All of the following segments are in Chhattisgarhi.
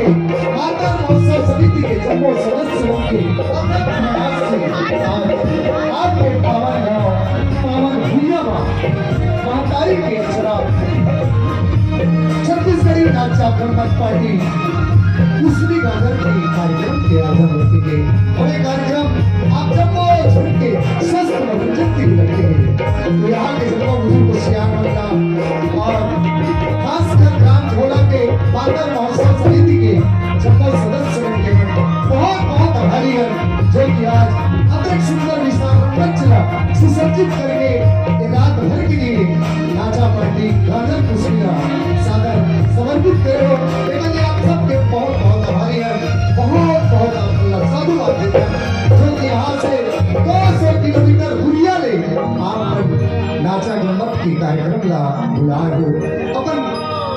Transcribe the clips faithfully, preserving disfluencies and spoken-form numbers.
माता महोत्सव समिति के जम्मो सदस्य मन के अथक प्रयास से आज आपके पावन गांव, पावन भुइयां मा महतारी के अचरा छत्तीसगढ़ी नाच जागरण मंच पार्टी कुसमी गांगर के कार्यक्रम के आयोजन होती है। और ये कार्यक्रम आप जम्मो झन के स्वस्थ मनोरंजन के लिए रखे हुए हैं। तो यहाँ के जम्मो बुजुर्ग को सियान और खासकर ग्राम झोला के बांगर महोत्सव समिति के जम्मो सदस्य मन के बहुत बहुत आभारी है, जो कि आज अतक सुंदर विशाल रंगमंच ला सुसज्जित करके ये रात भर के लिए नाचा पार्टी गांगर कुसमी ला सादर समर्पित करे हो। एकर लिए आप सबके बहुत बहुत आभारी है, बहुत बहुत आप ला साधुवाद देते हैं, जो कि यहाँ से दो सौ किलोमीटर हुरिया ले आप मन नाचा गम्मत के कार्यक्रम ला बुलाए हो। अपन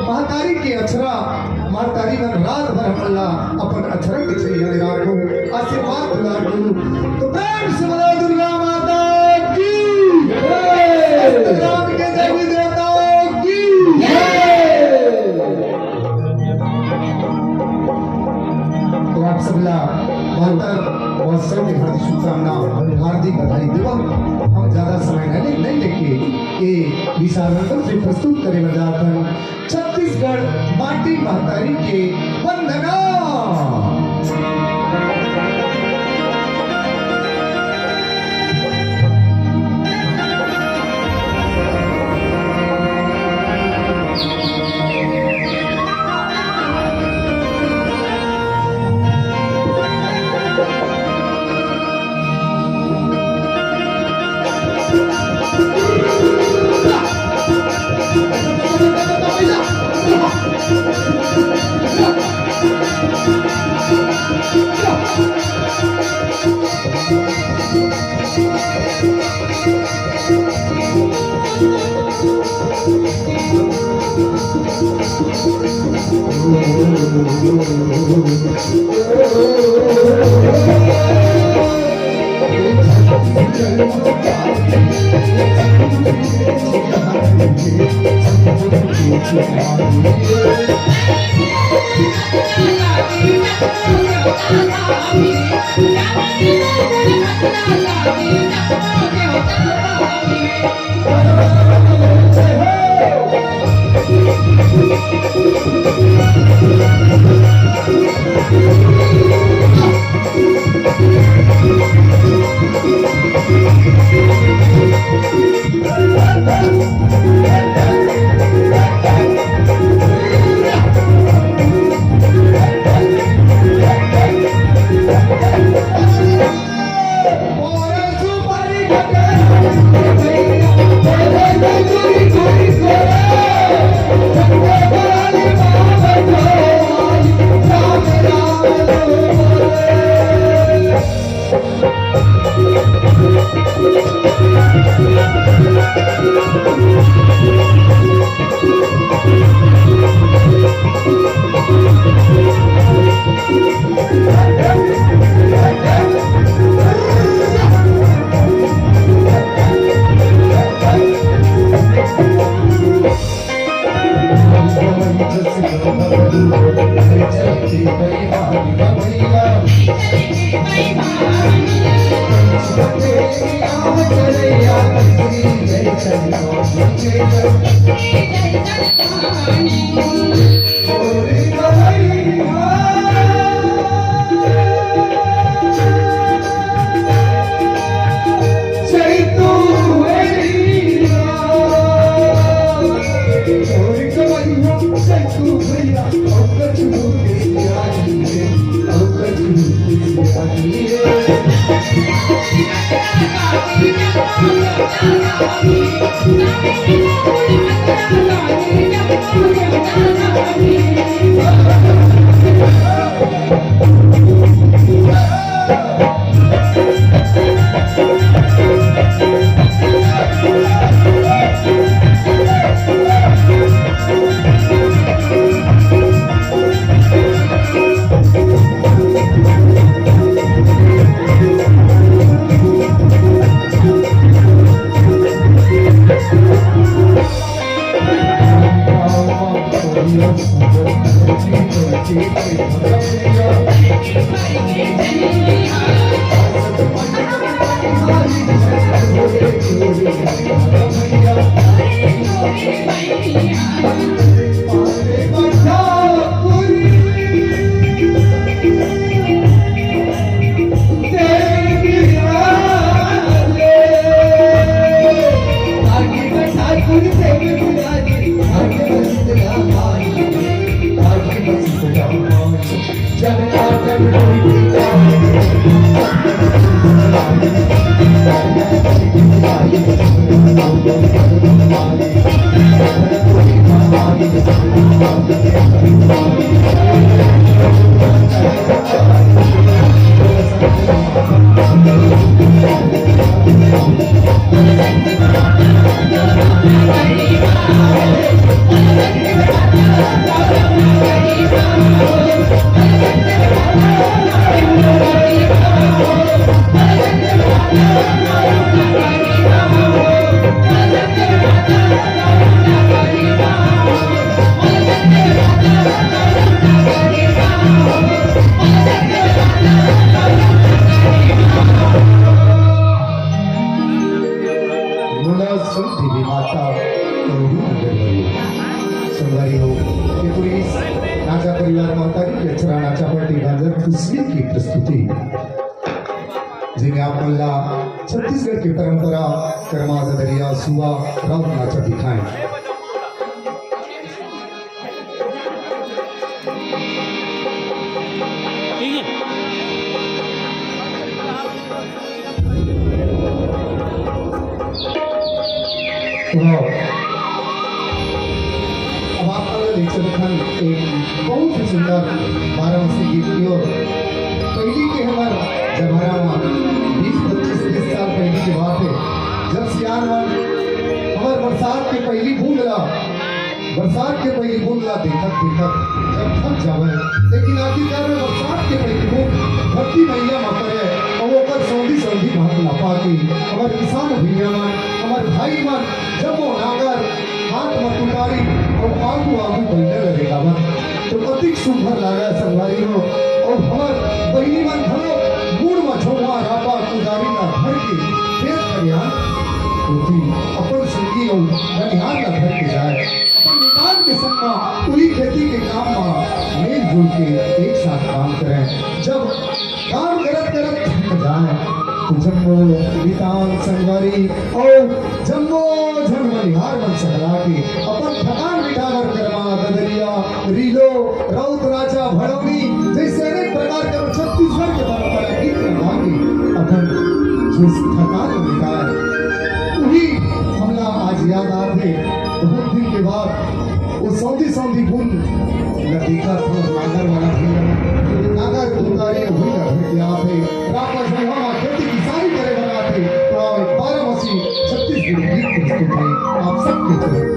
महतारी के अचरा, महतारी मन रात भर हमन ला अपन अचरा के छैया ले राखो, आशीर्वाद दुलार दो। तो प्रेम से बोलो दुर्गा माता की जय। राम के देवी देवताओं की जय। तो आप सबला माता महोत्सव के हार्दिक शुभकामना और हार्दिक बधाई देवत हम ज्यादा समय नहीं, नहीं लेके ये विशाल रंगमंच से प्रस्तुत करे बर जात हन छत्तीसगढ़ माटी महतारी के वंदना। बोला सुन देवी माता, गौरी नगर वाली। संगवारी हो, ये पूरी नाचा परिवार महतारी के अक्षरा नाचा पार्टी गाजर खुशी की प्रस्तुति, जिन्हें आप मन ला छत्तीसगढ़ की परंपरा कर्मा ददरिया सुआ राउत नाचा दिखाएं। ठीक है। वाह। अब आप लोग देख सकत हन, एक बहुत ही सुंदर बारामासी गीत की ओर। पहली के हमर जमाना में बीस पच्चीस तीस साल पहले की बात है, जब सियान मन हमर बरसात के पहली बूंद ला बरसात के पहिली बूंद ला देखत देखत जब थक जावय, लेकिन आखिरकार में बरसात के पहिली बूंद धरती मइया म परे अउ ओकर सौंधी सौंधी महक ला पाके हमर किसान भुइयां मन, हमर भाई मन जम्मो नांगर हाथ म तुतारी अउ आगू आगू बइला ल रेंगावत तो अतिक सुघर लागय संगवारी हो। अउ हमर बहिनी मन घलो मुड़ म झोंकवा रापा कुदारी ला धर के खेत खरिहान कोती अपन संगी अउ बनिहार ला धर के जाय। अपन मितान के संग म उही खेती के काम म मिलजुल के एक साथ काम करय। जब काम करत करत थक जाय, तो जम्मो मितान संगवारी अउ जम्मो झन बनिहार मन सकला के अपन थकान मिटावर करमा ददरिया रीलो राउत राजा भड़ौनी जइसे अनेक प्रकार के छत्तीसगढ़ के परंपरा गीत ला गा के अपन जो थकान मिटाय, उही हमला आज याद आथे। बहुत दिन के बाद वो सौंधी सौंधी बूंद ला देखत हन नांगर वाला भुइयां, नांगर तुतारी भुइयां धर के आथे। रापा झोंहा म खेती किसानी करे बर आथे। तो आओ, एक बारामासी छत्तीसगढ़ी गीत प्रस्तुत हे आप सबके चरण।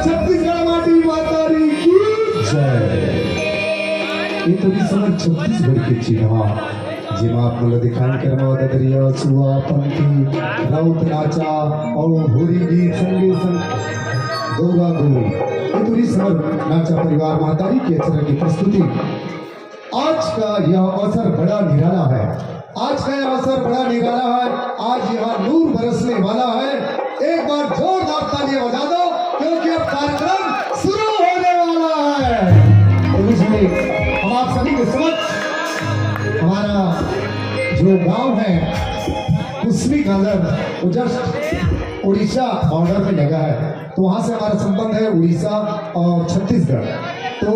छत्तीसगढ़ माटी महतारी की जय। ये तो भी समझ छत्तीसगढ़ के चिन्हवा, जेमा आप मन ल दिखान करना ददरिया, सुआ, पंथी, राउत नाचा और होरी गीत संगे संग गौरा गो। ये तो भी समझ नाचा परिवार महतारी के अचरा की प्रस्तुति। आज का यह अवसर बड़ा निराला है। आज का यह अवसर बड़ा निराला है। आज यहाँ नूर बरसने वाला है। एक बार जोरदार तालियां बजा दो, क्योंकि अब कार्यक्रम शुरू होने वाला है। तो इसलिए हम आप सभी के समक्ष हमारा जो गांव है कुसमी कादर, वो जस्ट उड़ीसा बॉर्डर पे लगा है। तो वहाँ से हमारा संबंध है उड़ीसा और छत्तीसगढ़। तो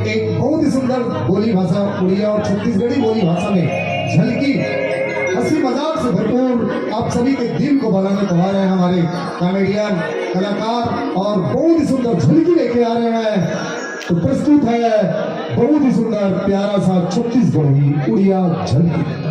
एक बहुत ही सुंदर बोली भाषा उड़िया और छत्तीसगढ़ी बोली भाषा में झलकी, हंसी मजाक से भरपूर, आप सभी के दिल को बहलाने को आ रहे हैं हमारे कॉमेडियन कलाकार और बहुत ही सुंदर झलकी लेके आ रहे हैं। तो प्रस्तुत है बहुत ही सुंदर प्यारा सा छत्तीसगढ़ी उड़िया झलकी।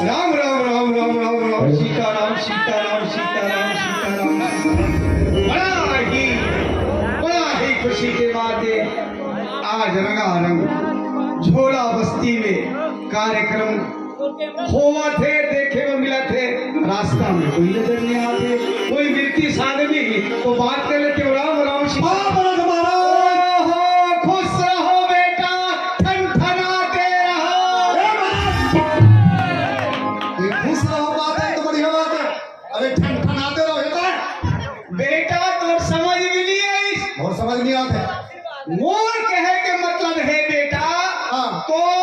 राम राम राम राम राम राम, सीताराम सीताराम सीताराम सीताराम। बड़ा ही, बड़ा ही खुशी के बात है। आज रंगारंग झोला बस्ती में कार्यक्रम होवत हे, देखे बर मिलत हे। रास्ता में कोई नजर नहीं आते, कोई मिलती साधनी तो बात कर लेते हो, राम राम सीता। बाबा महाराज। ओहो, खुश रहो बेटा, ठन ठना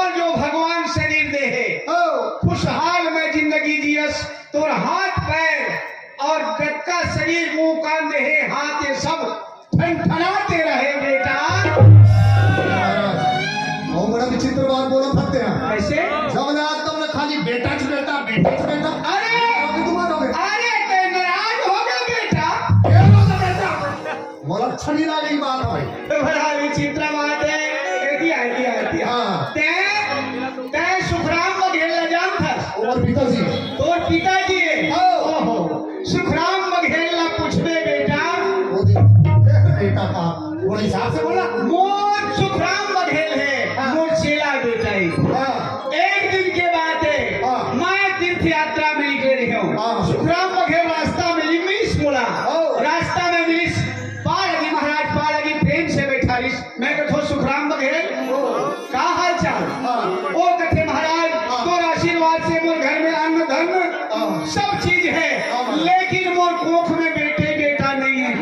जो भगवान शरीर दे हे, ओ। खुशहाल मैं जिंदगी जियस, तोर हाथ पैर और जतका शरीर मुंह कान दे हे, हाथ ये सब ठनठनाते रहे बेटा। ओ बड़ा विचित्र बात बोला था तेरा। कैसे? जब ना तुमने खाली बेटा च बेटा, बेटा च बेटा। अरे! अभी तुम मानोगे? अरे, ते नाराज हो गया बेटा। ये लो ना बेटा। बोला, "अच्छा नहीं लगा ये बात भाई।" तो बड़ा विचित्र बात है। ये दिया, ये दिया, ये दिया। हाँ। तैं, तैं सुखराम बघेल ला जानथस? वो मोर पिताजी। तोर पिताजी है? हाँ। ओहो। सुखराम बघेल ला पूछबे बेटा। वो दे-, बेटा का, वो हिसाब से बोला। मोर सुखराम बघेल है, हाँ। मोर चेला बेटा है। हाँ। एक दिन के बात है, हाँ। मैं तीर्थ यात्रा में निकले रहे हूँ। हाँ। सुखराम बघेल रास्ता में मिलिस मोला। हाँ। रास्ता में मिलिस, पार लगी महाराज, पार लगी, प्रेम से बैठा रिस। मैं कथों सुखराम बघेल, का हाल चाल? हाँ। ओ कथे महाराज, हाँ। तोर आशीर्वाद से मोर घर में अन्न धन हाँ। सब चीज है, हाँ। लेकिन मोर कोख में बेटे बेटा नहीं है।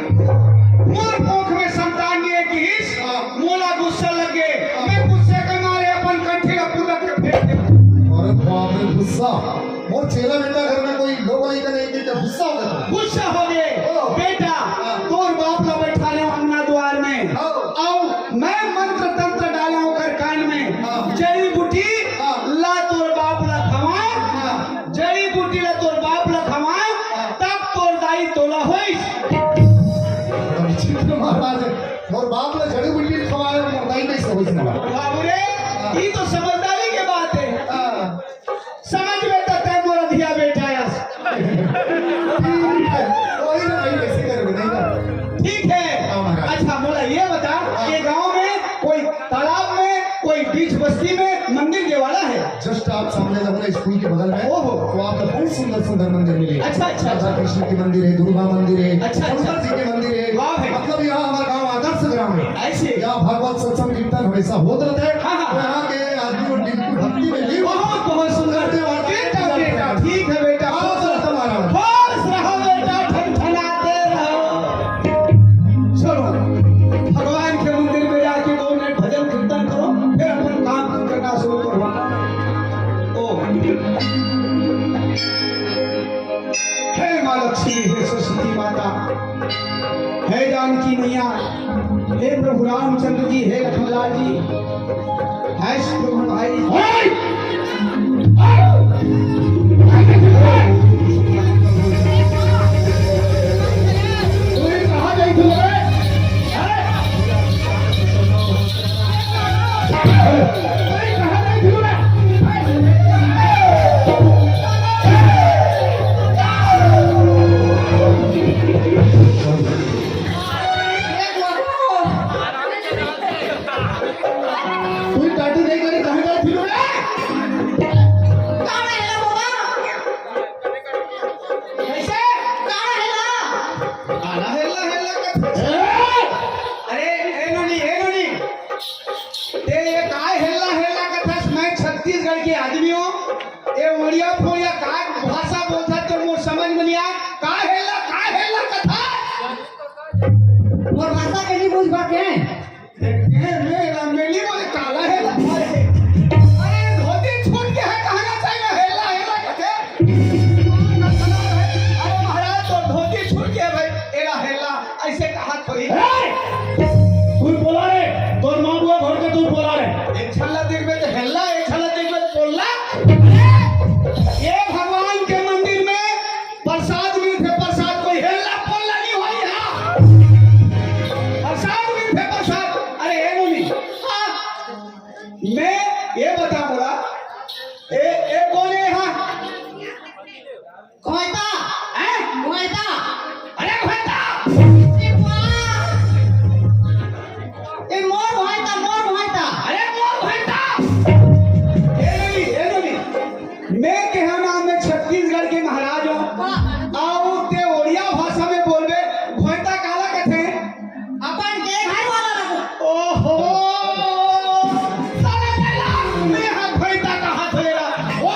मोर कोख में संतान नहीं है किहिस, हाँ। मोला गुस्सा लग गए। हाँ। मैं गुस्से के मारे अपन कंठी ला पुलक के फेंक दे। अरे बाप रे, गुस्सा। मोर चेला बेटा घर में कोई लोग वाली का नहीं, कि गुस्सा हो गया। गुस्सा हो गए। ओ। बेटा, हाँ। तोर बाप ला बैठा ले अंगना द्वार में। हाँ। अउ मैं मंत्र तंत्र डाला ओकर कान में। हाँ। जड़ी बूटी हाँ। ला तोर बाप ला खवा। हाँ। जड़ी बूटी ला तोर बाप ला खवा। हाँ। तब तोर दाई तोला होइस। अब चित्र महाराज, मोर बाप ला जड़ी बूटी खवाए, मोर दाई कैसे होइस ना? बाबू रे, हाँ। ये तो समझदारी की बात है। हाँ। समझ में तो तय मोर अधिया बेटा आस। ठीक है, वही ना भाई, कैसे करोगे, नहीं ना? ठीक है। हाँ, महाराज। अच्छा, मोला ये बता, हाँ। ये गांव में कोई तालाब में, कोई बीच बस्ती में मंदिर के वाला है? Just आप सामने जाओ ना, स्कूल के बगल में, ओहो। तो आपको बहुत सुंदर सुंदर मंदिर मिले। अच्छा, अच्छा, अच्छा। राधा कृष्ण के मंदिर है, दुर्गा मंदिर है, अच्छा, अच्छा। शंकर जी के मंदिर है। वाह भाई। मतलब यहाँ हमारा गांव आदर्श ग्राम है। ऐसे? यहाँ भागवत सत्संग कीर्तन हमेशा होत रहता है। हाँ, हाँ। तो यहाँ के आदमी को बिल्कुल भक्ति में लीन। बहुत, बहुत सुंदर। धन्यवाद। बेटा, बेटा, ठीक है बेटा। हाँ, सर, तुम्हारा। खुश रहो बेटा, ठनठनाते रहो। चलो, भगवान के मंदिर में जाके दो मिनट भजन कीर्तन करो, फिर अपन काम करना शुरू करो। ओ। हे माँ लक्ष्मी, हे सरस्वती माता, हे जानकी मैया, हे प्रभु रामचंद्र जी, हे लखनलाल जी, हे प्रभु भाई। तू टाटू नहीं करी, कहाँ गए फिर रे? कहाँ हेला बाबा? कैसे? कहाँ हेला? काला हेला, हेला का। ए! अरे, ए नोनी, ए नोनी। ते ये काय हेला, हेला कथस? मैं छत्तीसगढ़ के आदमी हूँ। ये ओड़िया फोड़िया काय भाषा बोलता तो मोर समझ में नहीं आय। काय हेला, काय हेला कथस? मोर भाषा के नहीं बुझ पाते हैं। ए, ए, ए, मेली बोले काला हेला। अरे, धोती छूट के है, कहना चाहिए हेला, हेला कथे। अरे महाराज, तो धोती छूट के है भाई, एला हेला, ऐसे कहा थोड़ी। ए! तू बोला रे, तोर माँ बुआ घर के तू बोला रे। एक छल्ला देख में तो हेला, एक छल्ला देख में तो बोलला। अरे, ये भगवान के मंदिर में प्रसाद मिलथे, प्रसाद कोई हेला पोला नहीं होई हा। प्रसाद मिलथे, प्रसाद। अरे, ए नोनी, हाँ। मैं ये बता बोला, ए, ए कौन है हा? घोंयता। हैं? घोंयता। अरे, घोंयता। ए, वाह। ए, मोर घोंयता, मोर घोंयता। अरे, मोर घोंयता। ए नोनी, ए नोनी। मैं कहना, मैं छत्तीसगढ़ के महाराज हूँ। हाँ। अउ ते ओड़िया भाषा में बोलबे, घोंयता काला कथे? अपन के घर वाला ला। ओहो! साला तेला, मैं हा घोंयता कहा थे रा। ओ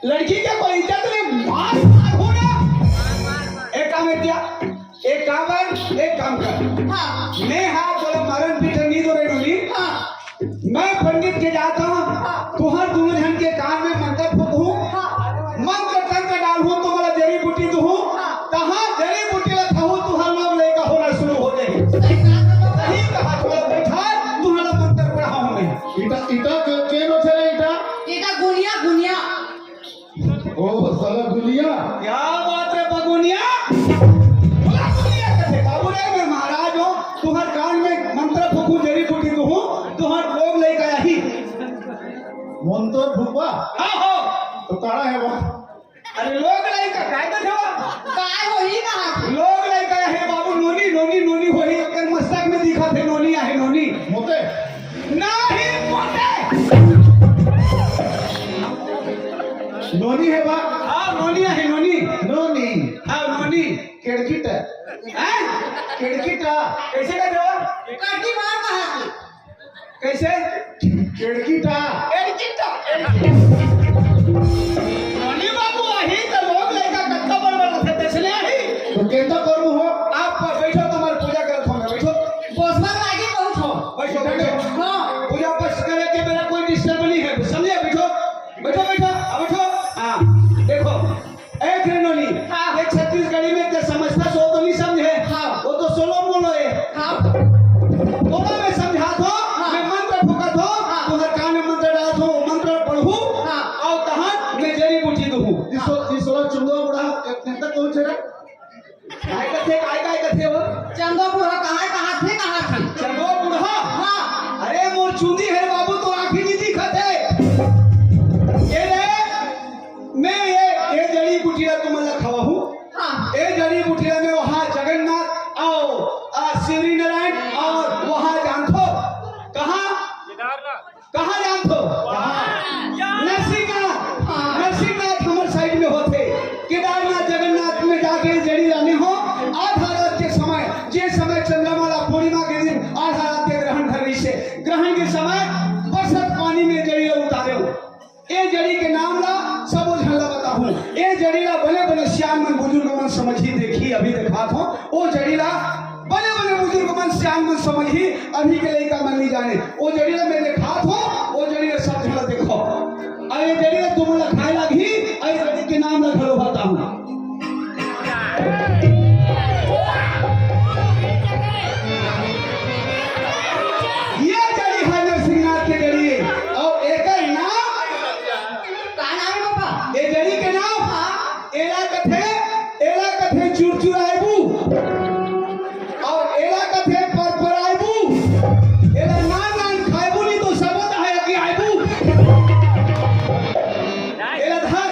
लड़की के कोई इज्जत नहीं, मार मार हो ना। एक काम है क्या, एक काम कर, एक काम कर। हाँ। मैं हाँ बोला मारन पीटन नहीं दो रे डोली। हाँ। मैं पंडित के जात हूँ, तुहर दोनों झन के कान में मंत्र फूकहूँ, हाँ। मंत्र तंत्र डालहूँ, तुम्हारा जड़ी बूटी दूहूँ, हाँ। तहाँ जड़ी बूटी ला खाहूँ, तुहर लोग लइका होना शुरू हो जाही। सही कहा, थोड़ा बैठा, तुम्हारा मंत्र पढ़ाहूँ मैं। इटा, इटा के, के नो छे रे इटा? इटा गुनिया, गुनिया। ओ, साला गुनिया। क्या बात है, बगुनिया? बोला, गुनिया कथे, बाबू रे, मैं महाराज हूँ, तुम्हार कान में मंत्र फूकूं, जड़ी बूटी दूहूं, तुम्हार लोग लइका आही। मंत्र फूकबा? हाँ, हो। तो काड़ा हे वो? अरे, लोग लइका, काय कथे वो? काय होही कहा? लोग लइका हे बाबू, नोनी, नोनी, नोनी होही, ओकर मस्तक में दिखत हे, नोनी आहे, नोनी। मोटे? नहीं, मोटे। नोनी हे बा? हाँ, नोनी आहे, नोनी। नोनी। हाँ, नोनी। केड़कीटा। हैं? केड़कीटा। कैसे कहते हो? कड़की मार कहा की। कैसे? केड़कीटा। केड़कीटा। नोनी बाबू, आही तो लोग लइका कतका बड़ बड़ थे, तइसने आही। तो केंदा करू हो? आप बैठो, तुम्हारी पूजा करत हूँ मैं, बैठो। बसवा लागी बहुत हो। बैठो, बैठो। हाँ। पूजा पाठ करे के मेरा कोई disturb नहीं है, समझे? बैठो, बैठो, बैठो, अब बैठो। हाँ, देखो, एक रे नोनी, हाँ। एक छत्तीसगढ़ी में ते समझता सो तो नहीं समझे। हाँ। वो तो सोलो मोलो है। हाँ। बोलो, मैं समझात हूँ, हाँ। मैं मंत्र फूकत हूँ, हाँ। तुम्हारे कान में मंत्र डालत हूँ, मंत्र पढ़ूँ, हाँ। और तहाँ मैं जड़ी बूटी दूँ। हाँ। इसो-, इसोला चुंदो बूढ़ा, एक दिन तक पहुँचे रे। काय कथे, काय, काय कथे वो? चंदो बूढ़ा कहाँ, कहाँ थे, कहाँ थे? चंदो बूढ़ा? हाँ। अरे मोर चुंदी हे बाबू, तो आँखी नहीं दिखत हे। ये ले, मैं ये, ये जड़ी बूटी ला तुमन ला खवाहूँ। हाँ। ये जड़ी बूटी ला मैं वहाँ जगन्नाथ अउ, आ, शिवरी नारायण अउ वहाँ जानथो। कहाँ? केदारनाथ। कहाँ जानथो? कहाँ? नरसिंहनाथ। हाँ। नरसिंहनाथ हमर side में होथे। केदारनाथ, जगन्नाथ में जाके जड़ी लाने हो, आधा रात के समय, जे समय चंद्रमा ला पूर्णिमा के दिन आधा रात के ग्रहण धर रहिसे, ग्रहण के समय बरसत पानी में जड़ी ला उतारे हो। ए जड़ी के नाम ला सबो झन ला बताहूँ। ए जड़ी ला बने बने सियान मन बुजुर्ग मन समझही देखही, अभी देखात हो। ओ जड़ी ला बने बने बुजुर्ग मन सियान मन समझही, अभी के लइका मन नहीं जाने। ओ जड़ी ला मैं देखात हो, ओ जड़ी ला सब झन ला देखो। अउ ए जड़ी ला तुमन ला खाए लागही, अउ ए जड़ी के नाम ला घलो बताहूँ। ये जड़ी हे नरसिंहनाथ के जड़ी, अउ एकर नाम का नाम हे बाबा? ए जड़ी के नाम? हाँ। एला कथे, एला कथे चुरचुराइबू। अउ एला कथे परपराइबू। एला नान नान खाइबू, नहीं तो सबो तहां अकियाइबू। एला धर।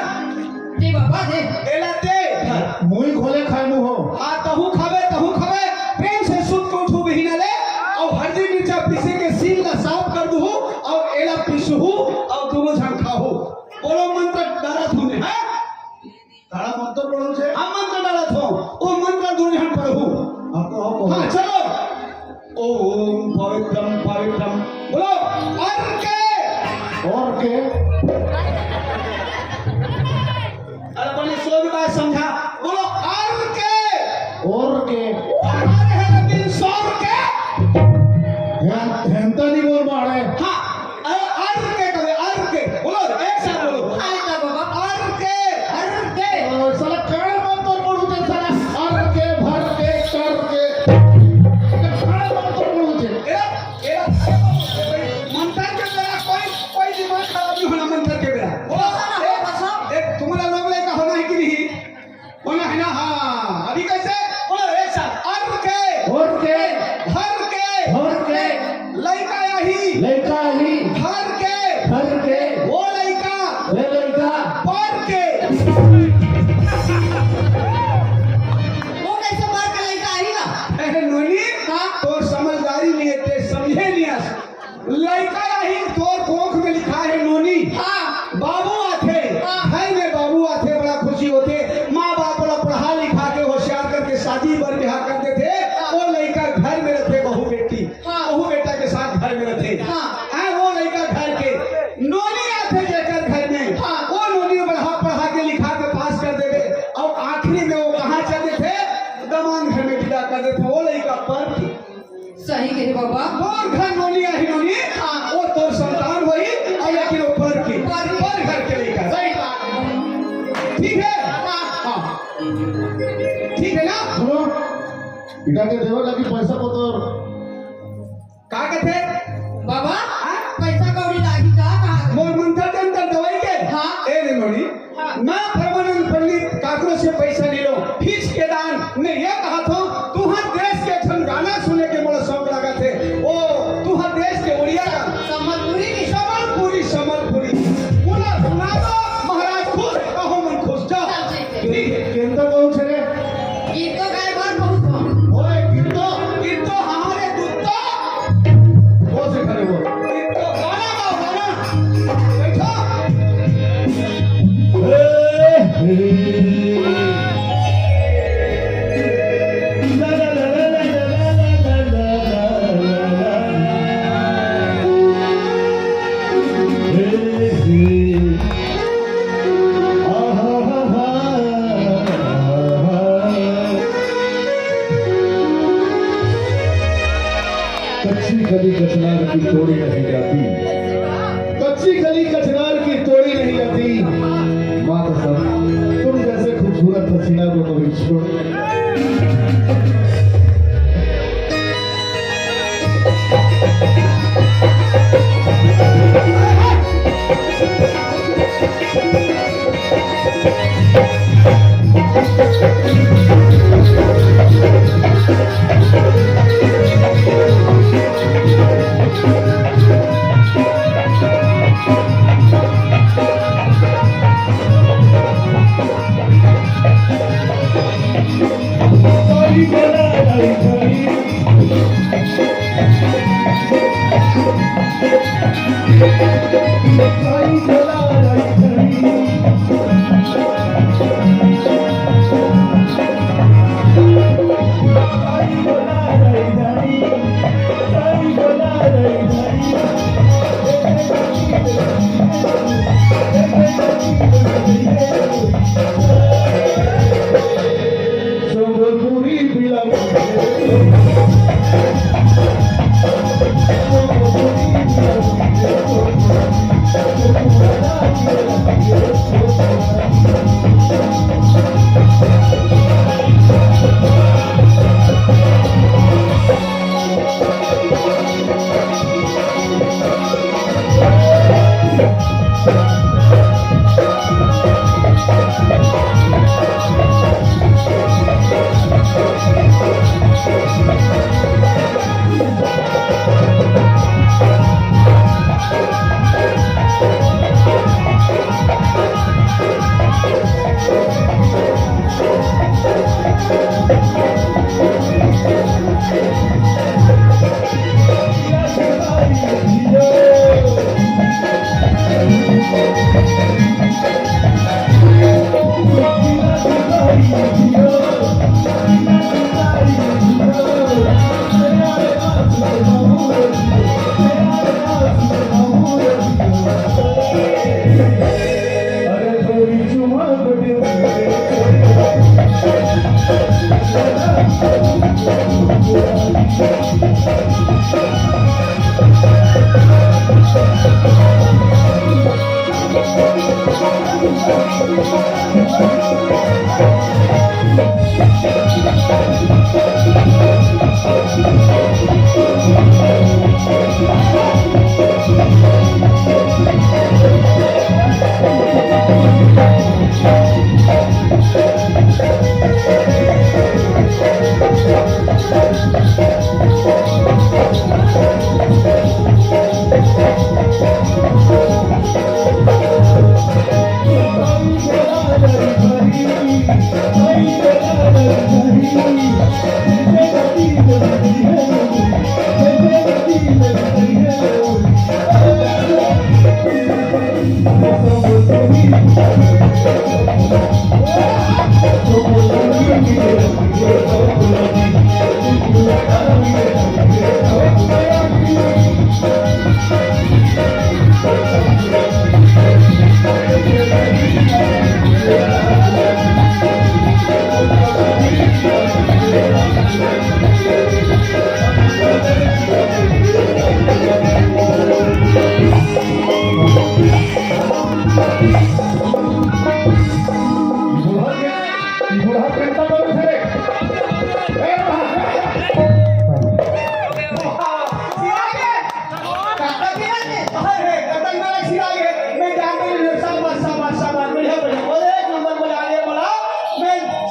दे बाबा, दे। एला दे, धर। मुई घोले खाइबू हो। हाँ, तहूँ खाबे, तहूँ खाबे। प्रेम से सुत के उठू बिहिना ले, अउ हरदी मिर्चा पीसे के सील ला साफ कर दूहू, अउ एला पीसहू, अउ दूनों झन खाहू। बोलो मंत्र डारत हूँ मैं, हाँ? तारा मंत्र पढ़ो छे? हम मंत्र डारत हो, ओ मंत्र दूनों झन पढ़हू। हाँ, कहो, कहो। हाँ, चलो। ओम पवित्रम पवित्रम। बोलो, अर्के। अर्के। अरे, अपने सोच बात समझा। बोलो, अर्के। अर्के। अरे, वो लइका पर की। सही कहे बाबा। तोर घर नोनी आही नोनी, हाँ। वो तोर संतान होही, अउ लेकिन वो पर की। पर की। पर घर के लइका। सही बात है। ठीक है? हाँ। हाँ। ठीक है ना? सुनो, इधर के देवर लगी पैसा पतर। का कथे? बाबा, हाँ? पैसा कौड़ी लागी का कहा? मोर मंतर तंतर दवाई के? हाँ। ए रे नोनी, हाँ। मैं परमानंद पंडित काकरो से पैसा ले लो, फीस के दान। मैं ये कहा था, तुहर देश के एक ठन गाना सुने के मोला शौक लगा थे। ओ, तुहर देश के उड़िया गाना। संबलपुरी के? संबलपुरी, संबलपुरी। बोला, सुना दो, महाराज खुश, कहो मन खुश, जाओ। चल, ठीक है। ठीक है। केंद्र कौन से रे? गीत तो गाए बर बहुत हो। ओए, गीत तो, गीत तो हमारे दूत तो। वो से खड़े हो। गीत तो गाना गाओ, गाना। बैठो। कच्ची कली कचनार की तोड़ी नहीं जाती। कच्ची कली कचनार की तोड़ी नहीं जाती। माँ कसम, तुम जैसे खूबसूरत हसीना को कभी छोड़।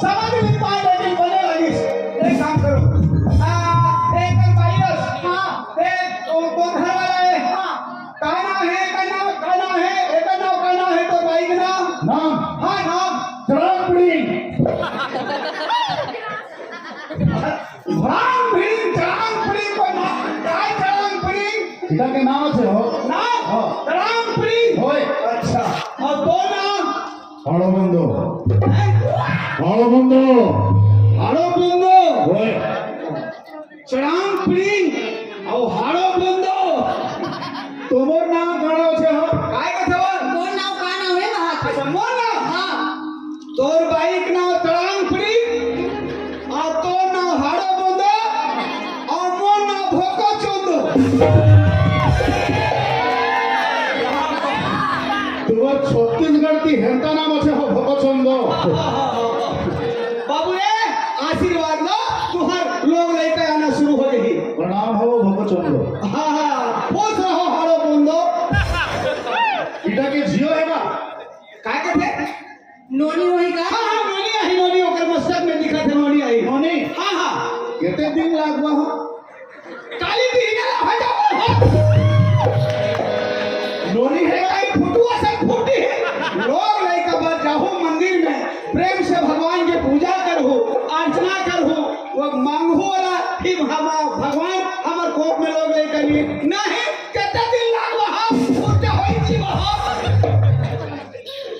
समझ नहीं पाए, लेकिन बने लगिस। एक काम करो, आ, एक बाई अस, हाँ। एक तो, तो घर वाला है, हाँ। का नाम है, का नाम, का नाम है, एक नाम, का नाम है तो बाई के नाम? नाम? हाँ, नाम। चड़ांग पिड़िंग। राम भिड़िंग, चड़ांग पिड़िंग को नाम, काय चड़ांग पिड़िंग? इधर के नाम से हो? नाम? हाँ। चड़ांग पिड़िंग? होय। अच्छा। और दो नाम? हाड़ो बंदो। हैं? हाड़ो बंदो। हाड़ो बंदो। होय। चड़ांग पिड़िंग अउ हाड़ो बंदो। तुमर नाम काना होथे हो? काय कथे हो? मोर नाम का नाम है, कहा? अच्छा, मोर नाम? हाँ। तोर बाई के नाम चड़ांग पिड़िंग, अउ तोर नाम हाड़ो बंदो, अउ मोर नाम भोको चोंदो। तुमर छत्तीसगढ़ के हेंता नाम होथे हो, भोको चोंदो। बाबू रे, आशीर्वाद लो, तुहर लोग लइका आना शुरू हो जाही। प्रणाम हो, भोको चोंदो। हाँ, हाँ, खुश रहो, हाड़ो बंदो। इटा के जियो हे ना? काय कथे? नोनी होही का? हाँ, हाँ, नोनी आही, नोनी, ओकर मस्तक में दिखत हे, नोनी आही। नोनी? हाँ, हाँ। केते दिन लागवा हो? काली बिहनिया ला हो जाओ, हो। नोनी हे का? फुटुआ से फूटी हे। लोग लइका बर जाहू मंदिर में, प्रेम से भगवान के पूजा करहू, अर्चना करहू, वो मांगहू वाला, फिर हम भगवान हमर कोख में लोग लइका नहीं, नहीं, केते दिन लागवा हो, फूटे होई जीवा हो।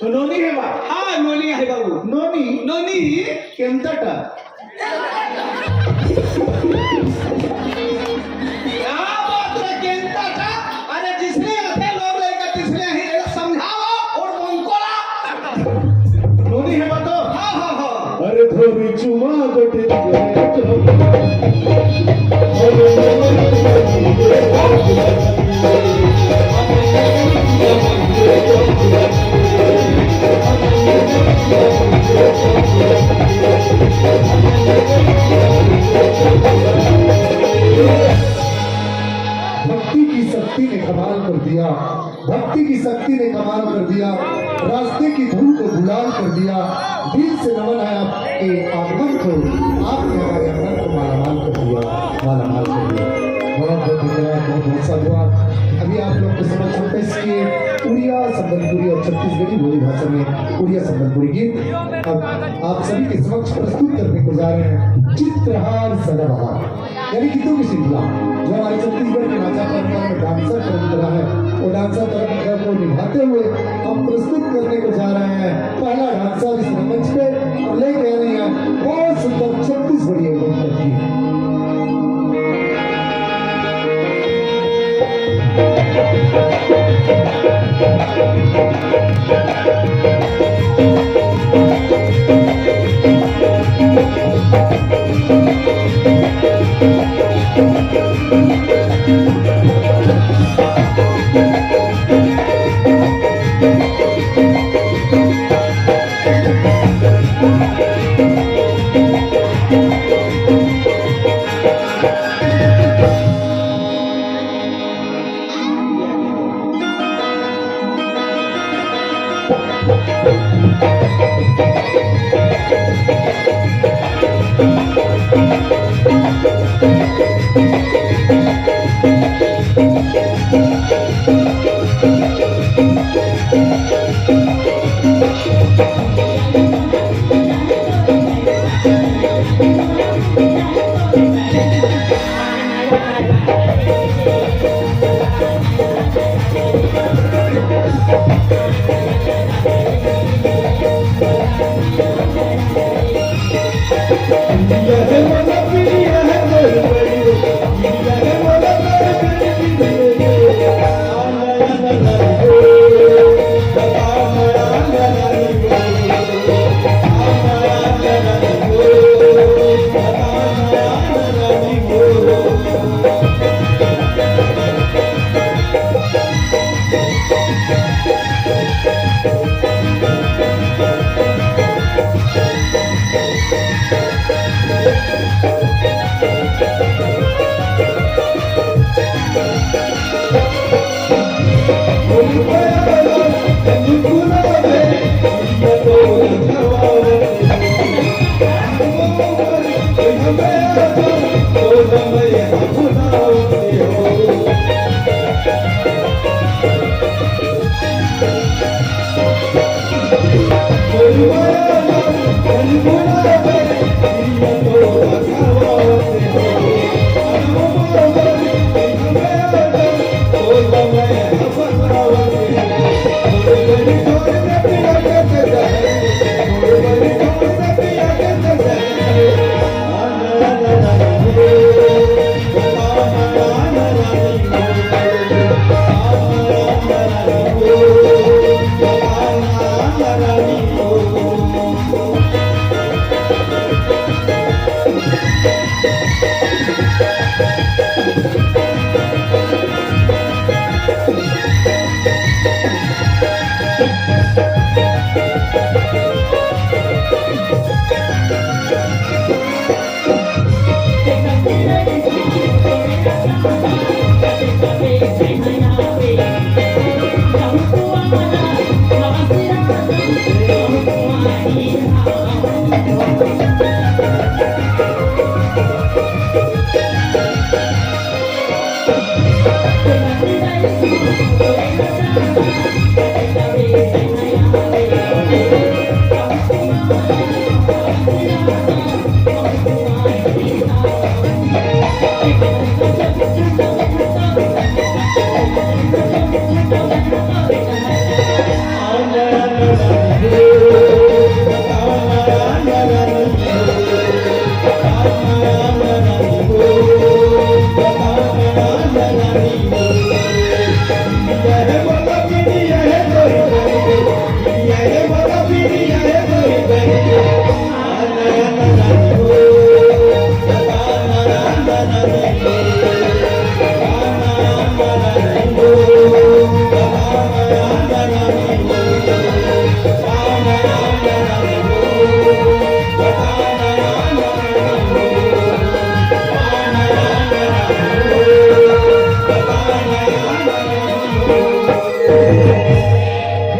तो नोनी हे बा? हाँ, नोनी हे बाबू। नोनी? नोनी? केंतटा? क्या बात रे, केंतटा? अरे, जिसने रखे लोग लइका, तिसने ही रे, समझाओ और उनको ला। नोनी हे बा तो? हाँ, हाँ, हाँ। अरे धोरी चुमा गोटे भक्ति की शक्ति ने कमाल कर दिया। भक्ति की शक्ति ने कमाल कर दिया, रास्ते की धूल को गुलाल कर दिया। दिल से नमन है आपके आगमन को, आपने हमारे आंगन को मालामाल कर दिया, मालामाल कर दिया। बहुत बहुत धन्यवाद, बहुत बहुत साधुवाद। अभी आप लोग के समक्ष हम पेश किए उड़िया, संबलपुरी और छत्तीसगढ़ी बोली भाषा में उड़िया संबलपुरी गीत। अब आप सभी के समक्ष प्रस्तुत करने को जा रहे हैं चित्रहार सदाबहार। यानी गीतों की श्रृंखला, जो हमारे छत्तीसगढ़ के नाचा परंपरा में डांसर परंपरा है, वो डांसर परंपरा को निभाते हुए हम प्रस्तुत करने को जा रहे हैं पहला डांसर इस मंच पे। और लेके आ रही है बहुत सुंदर छत्तीसगढ़ी एल्बम करती है।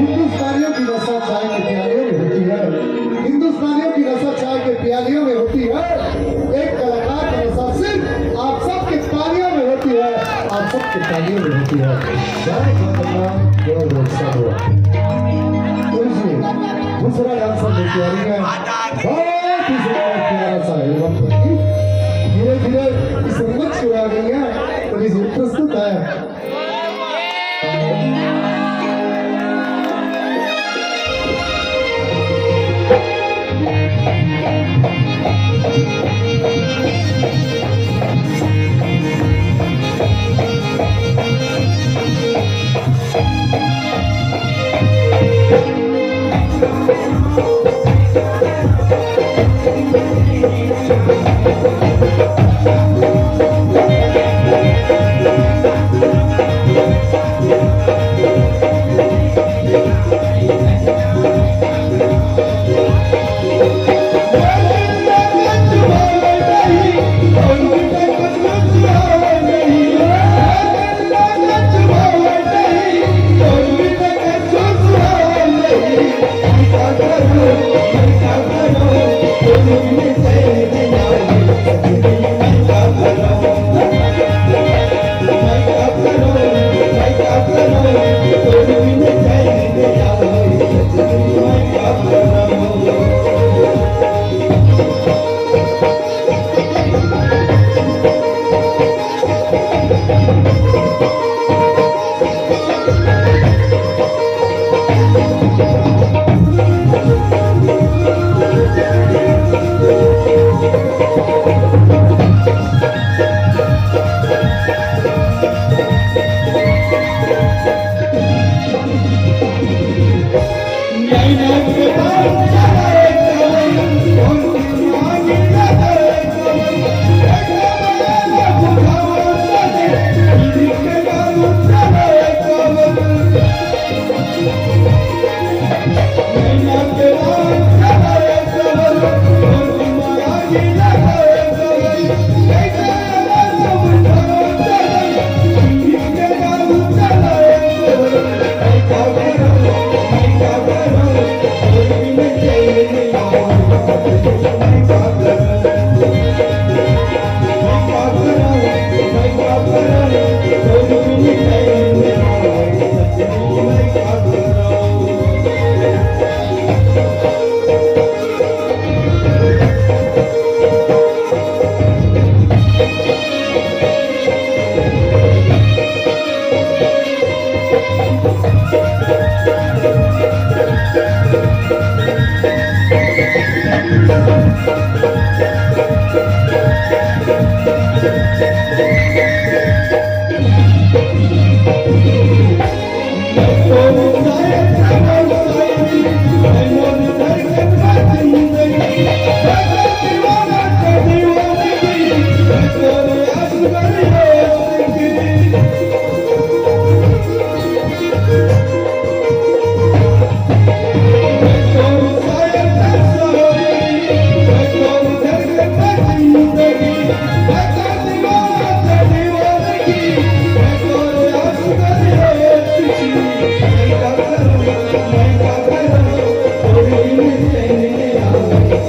हिंदुस्तानियों की नशा चाय की प्यालियों में होती है। हिंदुस्तानियों की नशा चाय के प्यालियों में होती है। एक कलाकार की नशा सिर्फ आप सबके तालियों में होती है, आप सबके तालियों में होती है। जय जगन्नाथ, जय लोक सेवा। तो इसलिए दूसरा डांसर लेके आ रही है, बहुत ही सुंदर प्यारा सा एल्बम। धीरे धीरे इस रंगत को आ गई है, तो इसलिए प्रस्तुत है।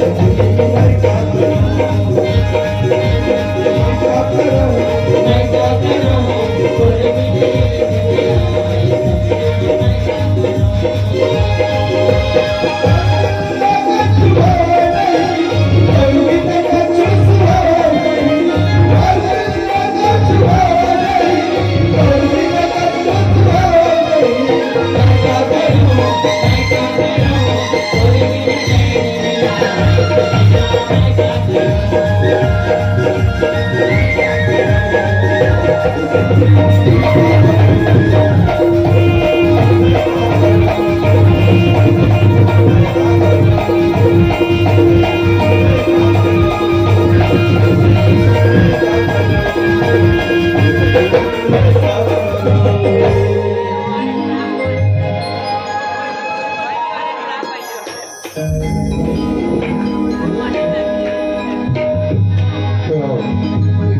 तो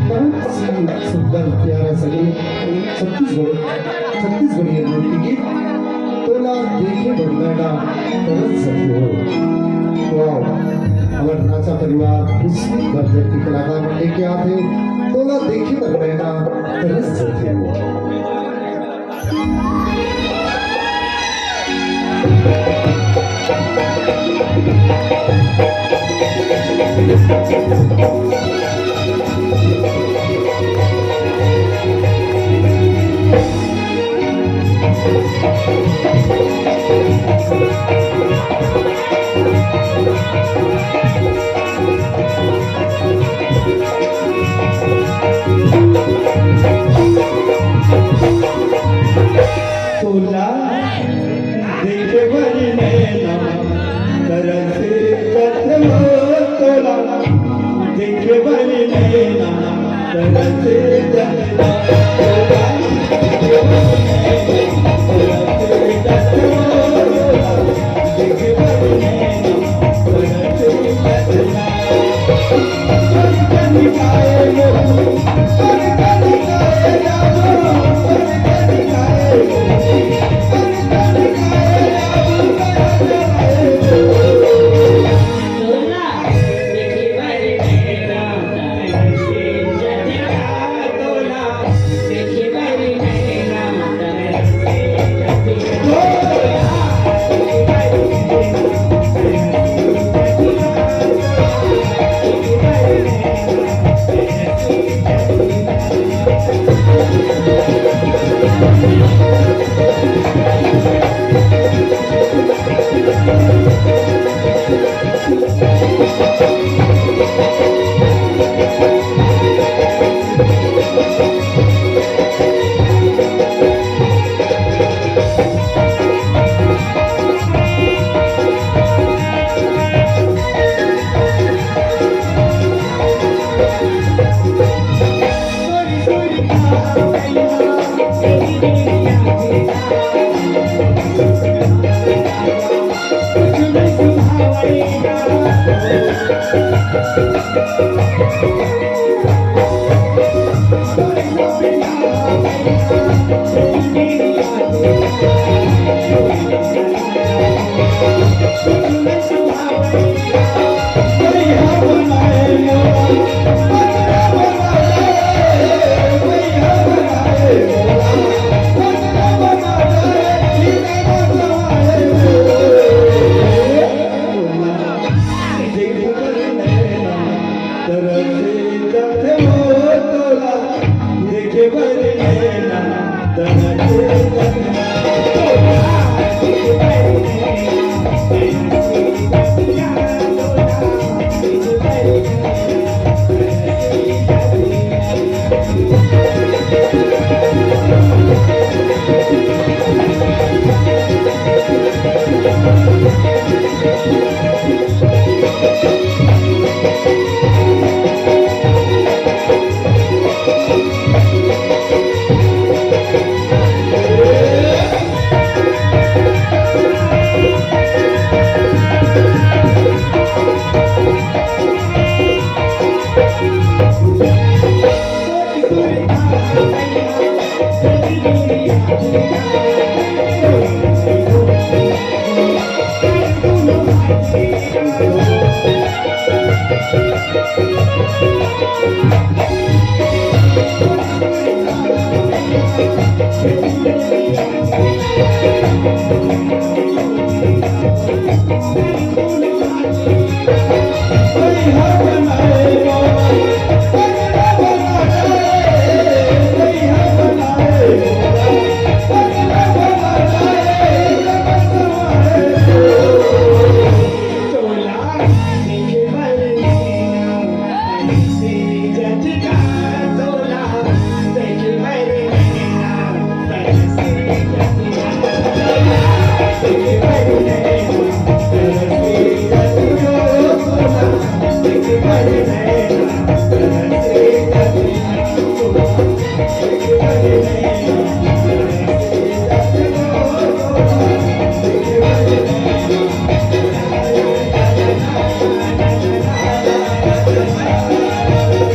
बहुत ही सुंदर प्यारा संगीत छत्तीसगढ़, छत्तीसगढ़िया लोकगीत तोला देखे बर नैना तरस जथे हो। वाह, हमर राजा परिवार खुशी भर व्यक्ति कलाकार मन लेके आथे तोला देखे बर नैना तरस जथे हो। तोला देखे बर नैना तरस जथे हो, तोला देखे बर नैना तरस जथे हो।